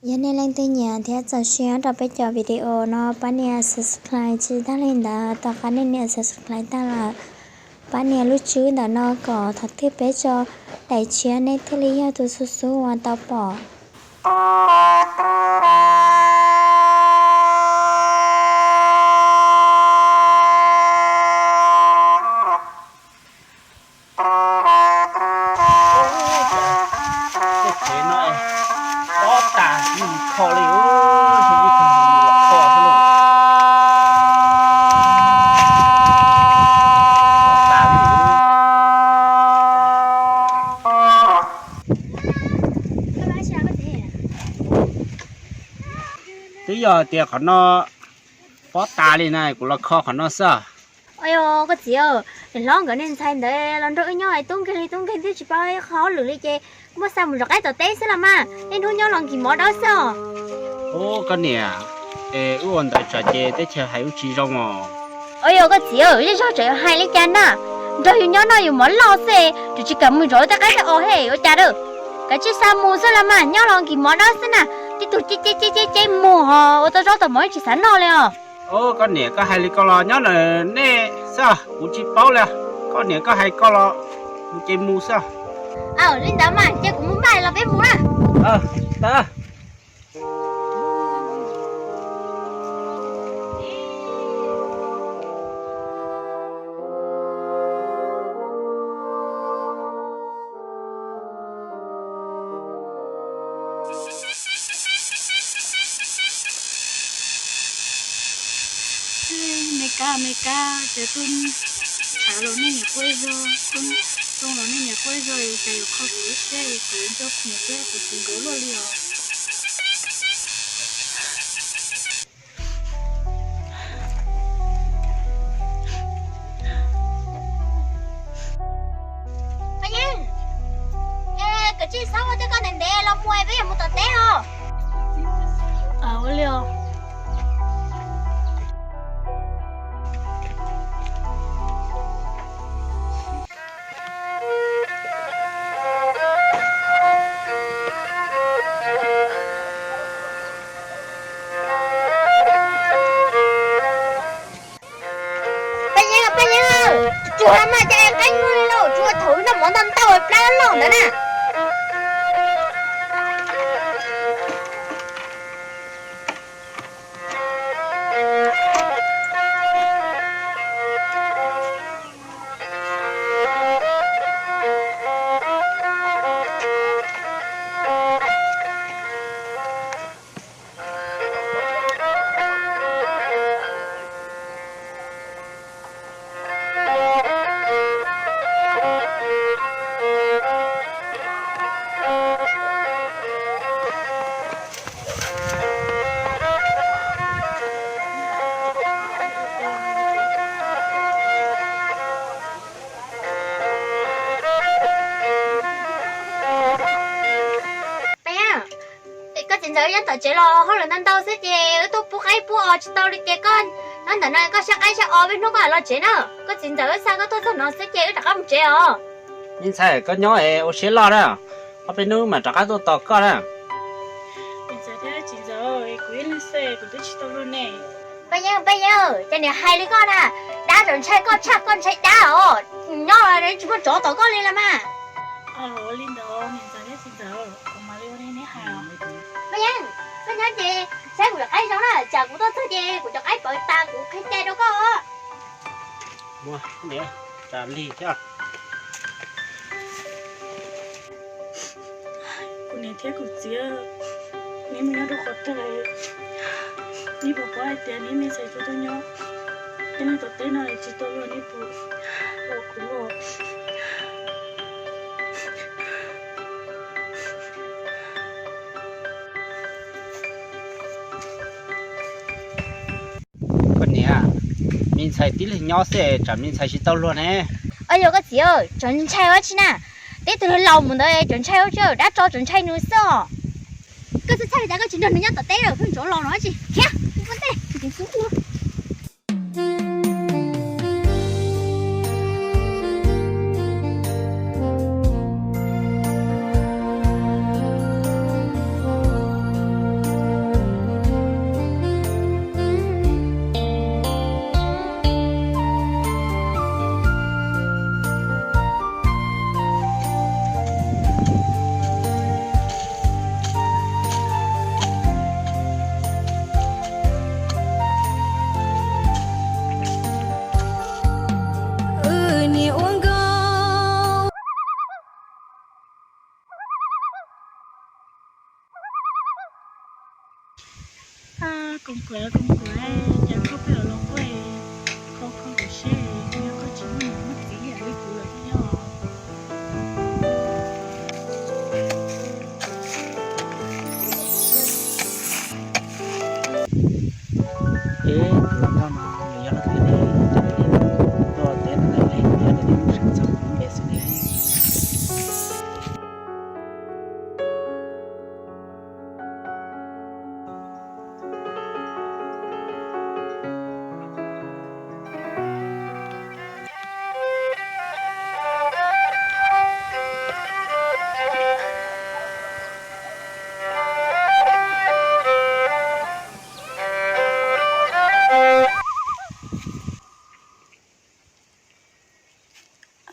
Yog nej leej twg nyiam thiab txaus siab rau peb cov video no, pab nias subscribe, tsis tag li ntawd tom qab nej nias subscribe tag lawm, pab nias lub tswb ntawm no kom thaum twg peb tso daim tshiab nej thiaj li yog tus xub xub uas tau pom. Tej tsev no pob tas mus kho li, kho xwb lauj. Pob tas li. Twb yog tias qhov no pob tas li na, kuv los kho qhov no xwb. Ua, koj txiv, niam hlob nkawd niag ntxhais ntawd los nrog wb nyob es tub nkeeg li tub nkeeg twb tsis paub qhov hauj lwm li ces muab xa mus rov qab tom teb xwb los mas, niaj hnub nyob los nkis mov dawb xwb os. Ub, koj niam, es wb ua ntawd tsam ces teb chaws hais wb tsis zoo os. Ua, koj txiv, zej zog tseem hais li cas na, nrog yus nyob noj yus mov loj xwb, tseem tsis kam mus zov tej qaib tej os he ua cas a. Kav tsij xa mus xwb los mas, nyob los nkis mov dawb xwb na, tib tug ceb ceb ceb ceb mus os, ua tau zaub tau mov tsis xav noj li os. Ub, koj niam, koj hais li ko los nyob ntawm nej xwb, kuv tsis paub li. Koj niam, koj hais ko los mus ces mus xwb. Li ntawd mas cia kuv mus npaj los peb mus na. Me kab, me kab, cas tuaj tshav los nej niam quaj zog, tuaj zoo los nej niam quaj zog, cas yuav kho kuv ib siab es kuv nco kuv niam thiab kuv txiv nkawd luaj li os. Paj Yeeb, es kav tsij xav ua tej koj ntev ntev los mus es peb yuav mus tom teb os. Ua li os. Paj Yeeb, Paj Yeeb, tsuag los mas cas es qaib muag li lauj, tsuag thaum noj mov ntau ntau plab loj ntawd na. Peb, koj txiv ntxawm nyob tom tsev los hauj lwm ntau ntau xwb ces wb tuaj pub qaib pub os tsis tau li ces koj nyob ntawm no koj saib qaib saib os, peb hnub koj mam los tsev na. Koj txiv ntxawm wb xa koj tuaj txog no xwb ces wb rov qab mus tsev os. Me ntxhais, koj nyob es ua siab loj na, ob peb hnub mam rov qab tuaj tos koj na. Niam ntxawm thiab txiv ntxawm, kuv ib leeg xwb kuv twb tsis tau luag ne. Paj Yeeb, Paj Yeeb, cas niam hais li koj na, dab tseem ntshai koj tshaj koj ntshai dab os. Nyob los tsis muaj tsov tom koj li los mas. Ua li ntawd niam ntxawm thiab txiv ntxawm, kuv mam li ua li neb hais os. Paj Yeeb, koj nyob ces saib kuv cov qaib zoo na, tsam kuv tuaj txog ces kuv cov qaib pawv tas kuv qhia cai rau koj os. Ua li thiab. Kuv niam thiab kuv txiv, neb mus nyob rau qhov twg, neb puas paub hais tias neb me ntxhais tsis tau nyob, neb nyob tom teb no tsis tau luag, neb puas hlub kuv? Koj niam, me ntxhais tib leeg nyob xwb tsam me ntxhais tsis tau luag ne. Ua li koj txiv, tsov ntshai ua tsi na. Teb tus laus mus ntawd tsov ntshai ua tsi, dab tsov tsov ntshai nws xwb os. Koj txhob txhawj li cas, koj tsis nrog nws nyob tom teb lawm, pheej tsov los no tsis khiav. Koom Kuam, Koom Kuam, cas koj pheej los quaj kho kho kuv seb, yog koj tsis muaj niam muaj txiv ib yam li kuv lawm thiab os. Es tus hluas nkauj no nws yog leej twg ne? Cas nws tuaj teb no lawm, yog nws twb mus sab txog kuv lub npe xwb ne.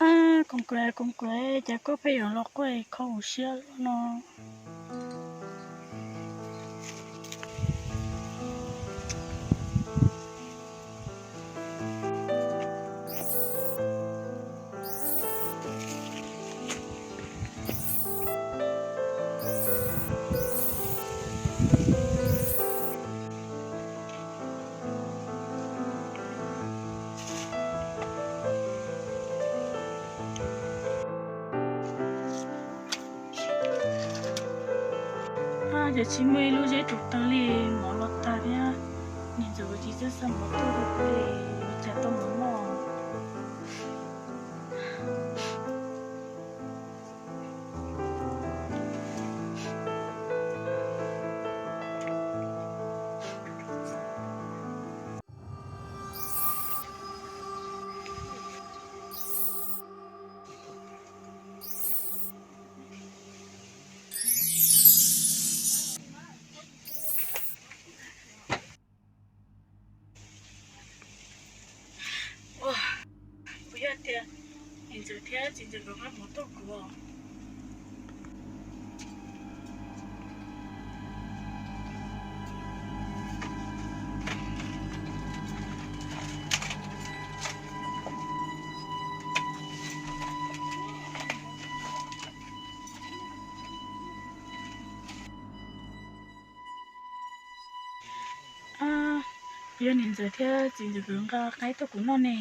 Ab, Koom Kuam, Koom Kuam, cas koj pheej yuav los quaj kho kuv siab luaj no? Ab, ces tsis muaj ib lub zeb rau taw li, mov los tag thiab. Niam ntxawm kuv tsis txawj xa mov tuaj rau kuv li, ua cas tau mov noj. Ua, puas yog tias niam ntxawm thiab txiv ntxawm nkawd nqa mov tuaj kuv os? Ab, yog niam ntxawm thiab txiv ntxawm nkawd nqa qaib tuaj kuv noj ne.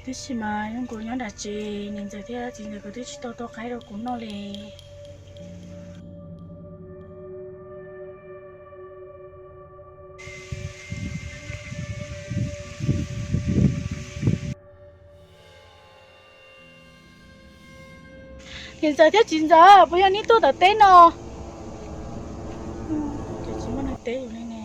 Tab sis mas zoo nkaus nyob nram tsev niam ntxawm thiab txiv ntxawm nkawd twb tsis tau tua qaib rau kuv noj li. Niam ntxawm thiab txiv ntxawm, puas yog neb tuaj tom teb no? Ces tsis muaj neeg teb yus li ne.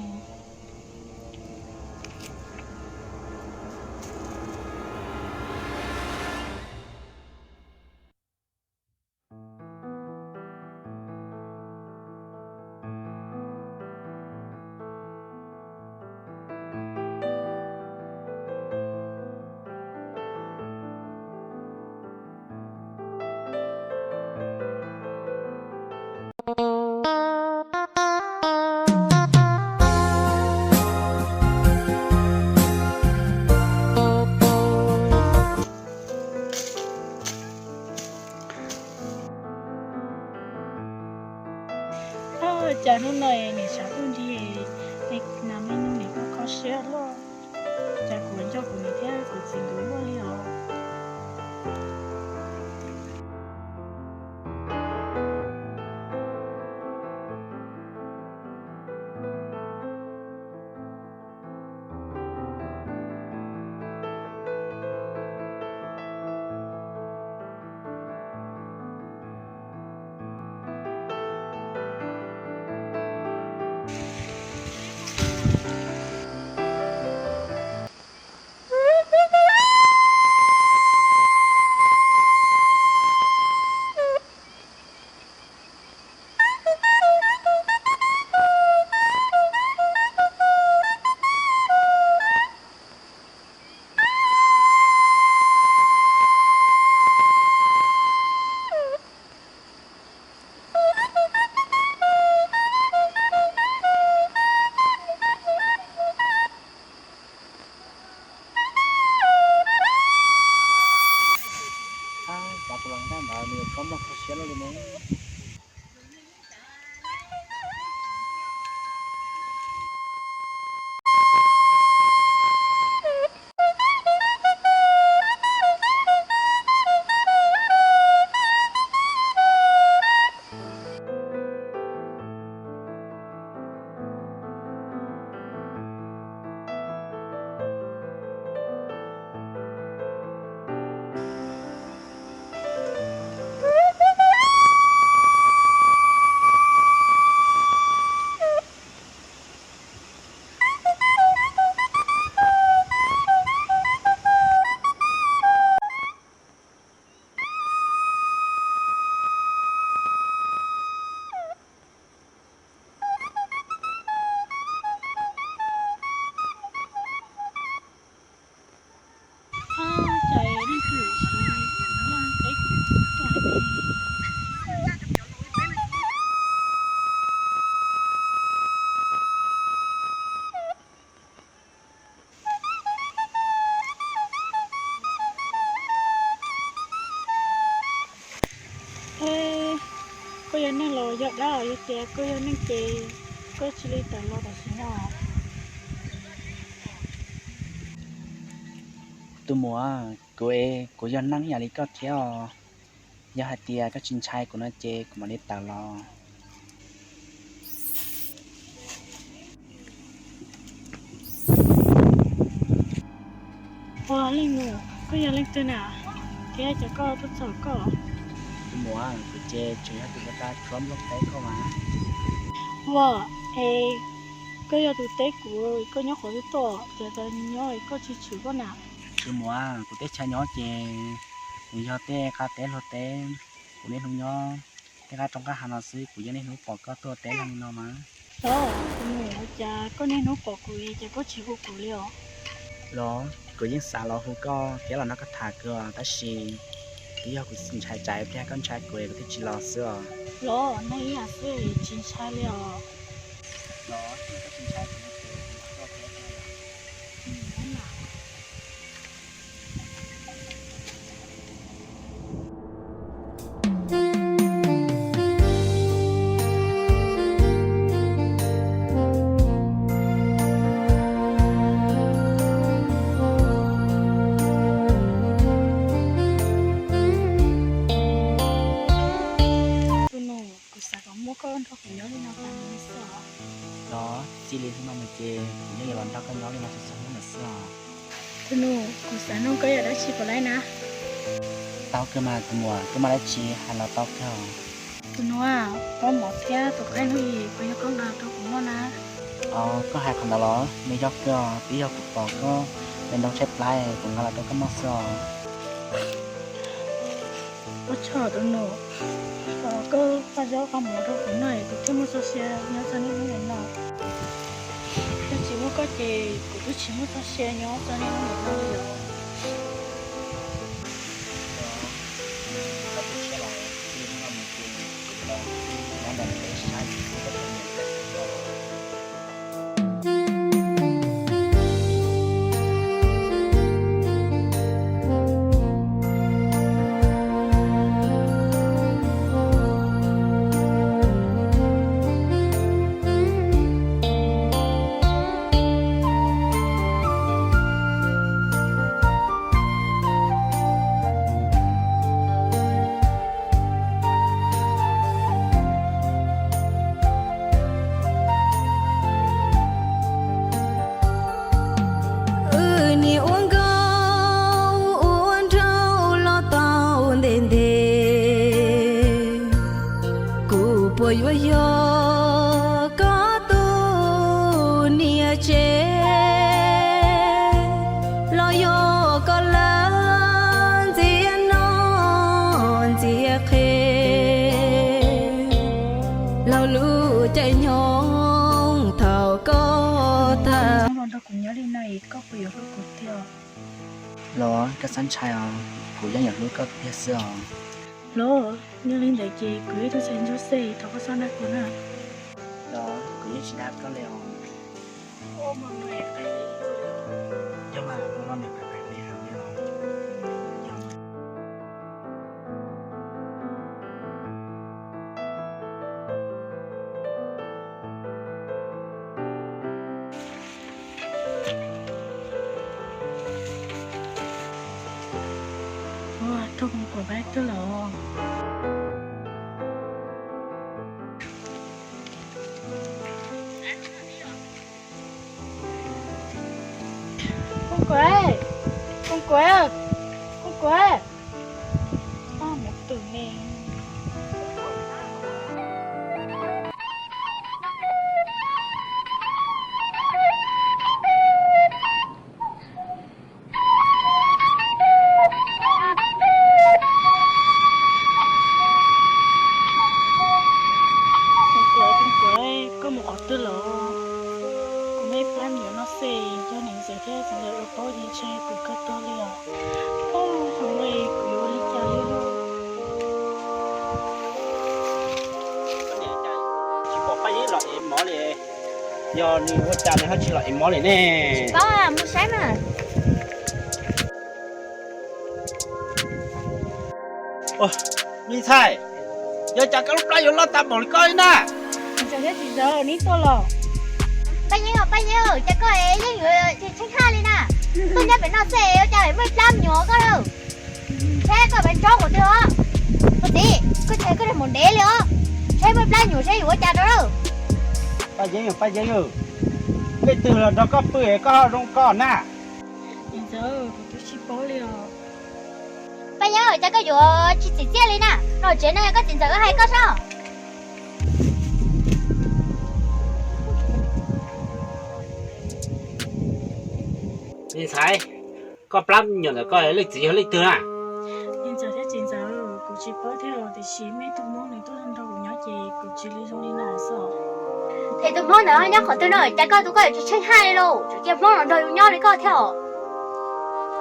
Cas hnub no niam tshav tuaj nti, nas me nug niam kho kho siab luaj. Cas kuv nco kuv niam thiab kuv txiv nkawd luaj li os. Yog dab, yog tias koj yog neeg ces koj cia li tawm los tam sim no. Tus muam, kuv, kuv yog neeg ib yam li koj thiab os. Yog hais tias koj tsis ntshai kuv no ces kuv mam li tawm los. Ua, leej nus, koj yog leej twg na? Thiab cas koj tuaj txog koj? Tus muam, kuv ces tseem yog tus ua tau tshuab nplooj teb koj mas. Ua, es koj yog tus teb kuv, koj nyob qhov twg tuaj, cas tau nyob koj tsis tshwm koj na? Tus muam, kuv teb chaws nyob ces nws yog tej qab teb hluag teb, kuv niaj hnub nyob tej qab roob qab hav no xwb, kuv yeej niaj hnub pom koj tuaj teb leej li no mas. Los, tus nus, cas koj niaj hnub pom kuv es cas koj tsis hu kuv li os? Los, kuv yeej xav los hu koj thiab los nrog koj tham kawg, tab sis twb yog kuv ntshai tsam pliag koj ntshai kuv es kuv thiaj tsis los xwb os. Los, neeg ib yam xwb tsis ntshai li os. Los, koj tsis ntshai kuv no ces kuv los koj thiab. Tus nus, kuv xav kom muaj koj nrog kuv nyob li no tas mus li xwb os. Los, txij li hnub no mus ces kuv yeej yuav los nrog koj nyob li no txhua txhua hnub lawm xwb os. Tus nus, kuv xav nug koj yam dab tsi puas laib na? Tau kawg mas tus muam, koj muaj dab tsi hais los tau kawg. Tus nus, koj mov thiab tus qaib hnub yim puas yog koj nqa rau kuv noj na? Os, koj hais qhov ntawd los nws yog kawg, twb yog kuv pom koj me ntoo tshaib plab kuv nqa los rau koj noj xwb os. Ua tsaug tus nus, koj paj zaub paj mov rau kuv noj es kuv thiaj muaj txoj sia nyob txog niaj hnub niam no. Yog tsis muaj koj ces kuv twb tsis muaj txoj sia nyob txog niaj hnub niam no li os. Wb niam ua nkauj ua nraug los tau ntev ntev, kuv puas yuav yog koj tus niam tsev, los yog koj lawm ntxiv noj ntxiv qhe, los lub caij nyoog thaum koj tag. Los nrog kuv nyob li no es koj puas yuav hlub kuv tiag? Los koj txhob ntshai os, kuv yeej yuav hlub koj tiag xwb os. Los, yog li ntawd ces kuv ib tug txhais ntsuag xwb, thov koj txhob dag kuv na. Los, kuv yeej tsis dag koj li os. Yog mas, ua no nws phem phem li heev li os. Ua, rau koom kuam pab twg los? Koom kuam, koom kuam, koom kuam. Poj mus twm ne. Koj mus qhov twg los? Kuv me plab me nyuam no xwb, yog niam ntxawm thiab txiv ntxawm lawv paub ces ntshe kuv kawg tuag li os. Ub, hauv no kuv yuav ua li cas li? Tsis pom Paj Yeeb los ev mov li, yog nws ua cas nws ho tsis los ev mov li ne? Mus saib mas. Me ntxhais, Ua cas koj lub plab yuav loj tag npaum li koj li na? Txiv ntxawm thiab txiv ntxawm, neb tuaj los? Paj Yeeb, Paj Yeeb, cas koj yeej yuav tsheej haj li na? Tuaj nyob pem no xwb ua cas muaj ib plab me nyuam koj lawm? Ntshe koj pab ntsoov kuv twg os. Koj txiv, koj tsis hais koj niag maum dev li os. Ntshe muaj plab nyuam seb yuav ua cas rau lawm. Paj Yeeb, Paj Yeeb, leej twg los nrog koj pw es koj zoo koj na? Txiv ntxawm, kuv twb tsis paub li os. Paj Yeeb, cas koj yuav tsis txim txiaj li na? Los tsev no yog koj txiv ntxawm hais koj soj. Me ntxhais, koj plab me nyuam ntawm koj leej txiv yog leej twg na? Me ntxawm thiab txiv ntxawm, kuv tsis paub thiab os, tiam sis muaj ib tug hmoob nws tuaj nrog kuv nyob ces kuv tsis li zoo li no xwb. Es tus hmoob ntawd nyob qhov twg no, cas koj tus koj yuav tsis tsheej haj li lauj, tseem cia hmoob los nrog yus nyob li koj thiab os.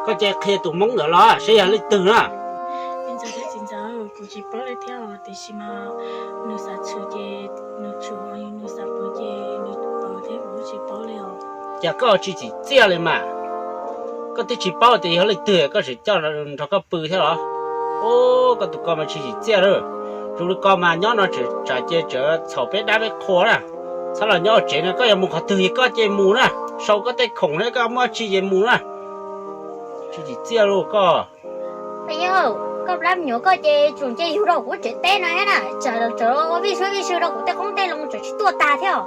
Koj cia qhia tus hmoob ntawd los seb yog leej twg na. Me ntxawm thiab txiv ntxawm, kuv tsis paub li thiab os, tiam sis mas nws xav tshwm ces nws tshwm, nws xav pw ces nws pw thiab, kuv tsis paub li os. Cas koj tsis txim txiaj li mas? Koj twb tsis paub tias yog leej twg koj tseem coj nrog koj pw thiab los? Ub, koj tus ko mas tsis txim txiaj lawm. Zoo li ko mas nyob no tsam ces txawm txhaum peb dab peb qhua na. Txhob los nyob tsev no, koj yuav mus qhov twg ces koj cia mus na. Sau koj tej khoom thiab koj muaj tsi ces mus na. Tsis txim txiaj lauj koj. Paj Yeeb, koj plab me nyuam koj ces tseem cia yug rau kuv tsev teb no thiab na, tsam tseem ua vij suab vij sw rau kuv tej qoob tej loo tseem tsis tuaj tag thiab.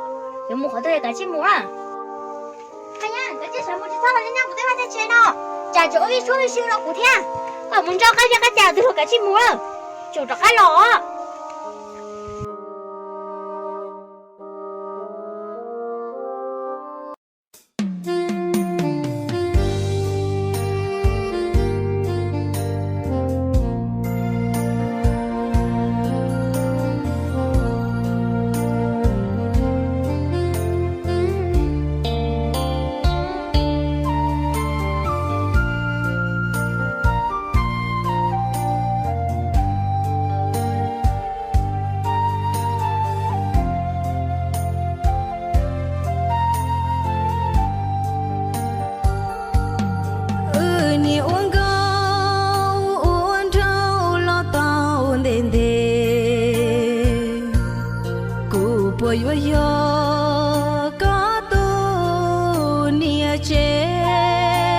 Yuav mus qhov twg kav tsij mus na. Paj Yeeb, kav tsij sawv mus, tsis txhob los nyob kuv tej vaj tej tsev no, tsam tseem ua vij suab vij sw rau kuv thiab. Koj mus nrog qab zej qab cai twg los kav tsij mus lawm, tseem rov qab los. Wb niam ua nkauj ua nraug los tau ntev ntev, kuv puas yuav yog koj tus niam tsev,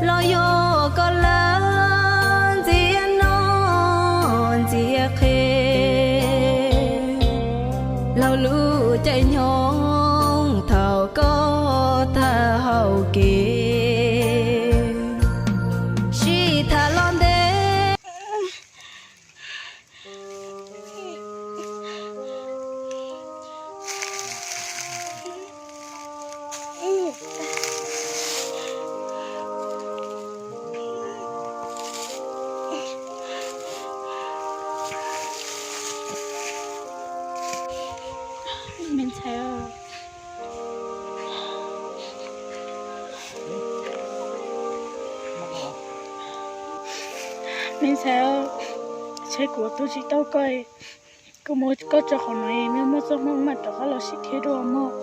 los yog koj lawv ntxias noj ntxias qhe, laug lub caij nyoog thaum koj tag hau kev, sib tham los ntev. Me ntxhais, me ntxhais, ntshe kuv tu tsis tau koj, kuv muab koj tso qhov no, nws muaj txoj hmoo mam rov qab los sib ntsib dua mog.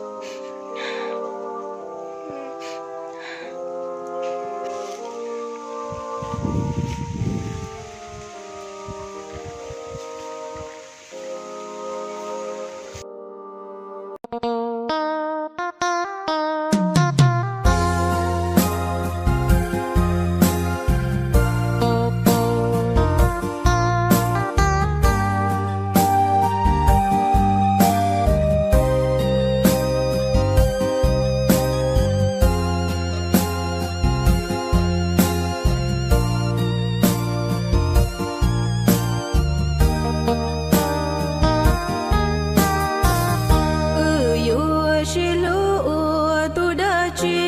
Wb yuav sib hlub ua tus dab tsi?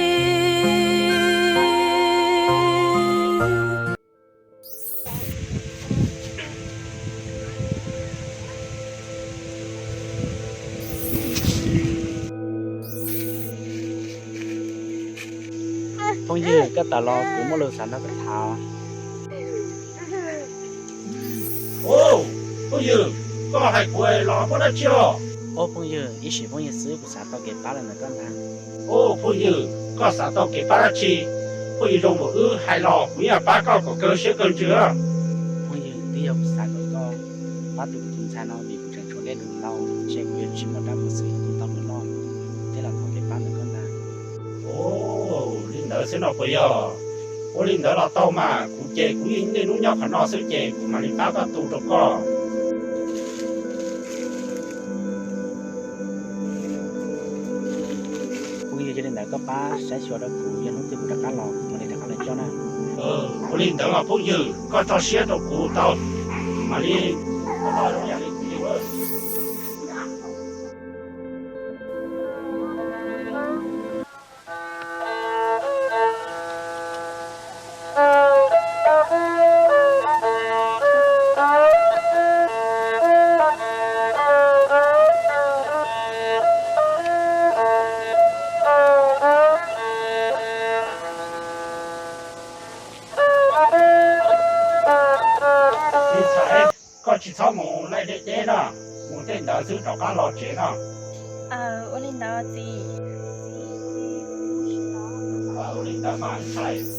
Phooj ywg, koj tas los kuv muaj lus xav nrog koj tham. Phooj ywg, koj hais kuv los muaj dab tsi os? Ub phooj ywg, ib sim phooj ywg xwb kuv xav tau kev pab los ntawm koj ntag. Ub phooj ywg, koj xav tau kev pab dab tsi? Phooj ywg zoo npaum wb hais los kuv yeej pab koj kom kawg siab kawg ntsws. Phooj ywg, twb yog kuv xav kom koj Pab tau kuv tus ntxhais no vim kuv tseem tshuav nej tus laus, ntshe kuv yuav tsis muaj dab muaj xwm ua tau nws loj, thiab los thov nej pab ntawm koj ntag. Ua li ntawd xwb no puas yog? Ua li ntawd los tau mas, kuv ces kuv yeej niaj hnub nyob qhov no xwb ces kuv mam li pab koj tu rau koj. Phooj ywg, yog li ntawd koj pab saib xyuas rau kuv, yog hnub twg kuv rov qab los kuv mam li rov qab los coj na. Ua li ntawd mas phooj ywg, koj tso siab rau kuv tau, mam li Koj tsis txhob mus laij deb deb na, mus tej ntawd xwb rov qab los tsev no. Ua li ntawd txiv. Ua li ntawd mas ntxhais.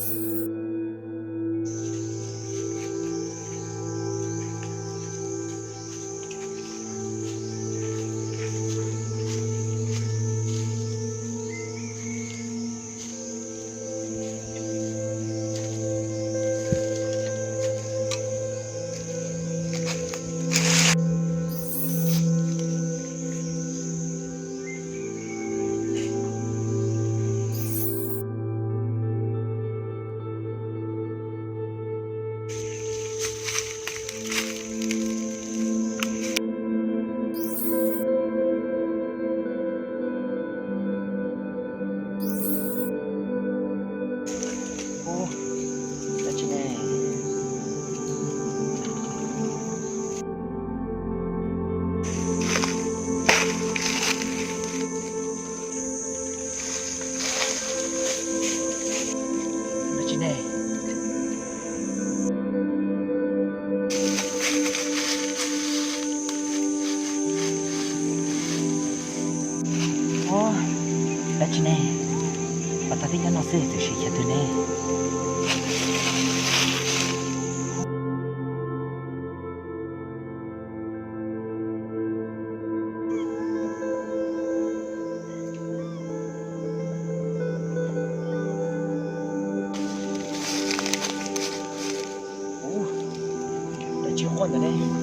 Ub, dab tsi ne? Dab tsi ne? Ub, dab tsi ne? Pas tag tib nyob no xwb txawm sim khiav twg ne? Ub, dab tsi quaj ntawd ne?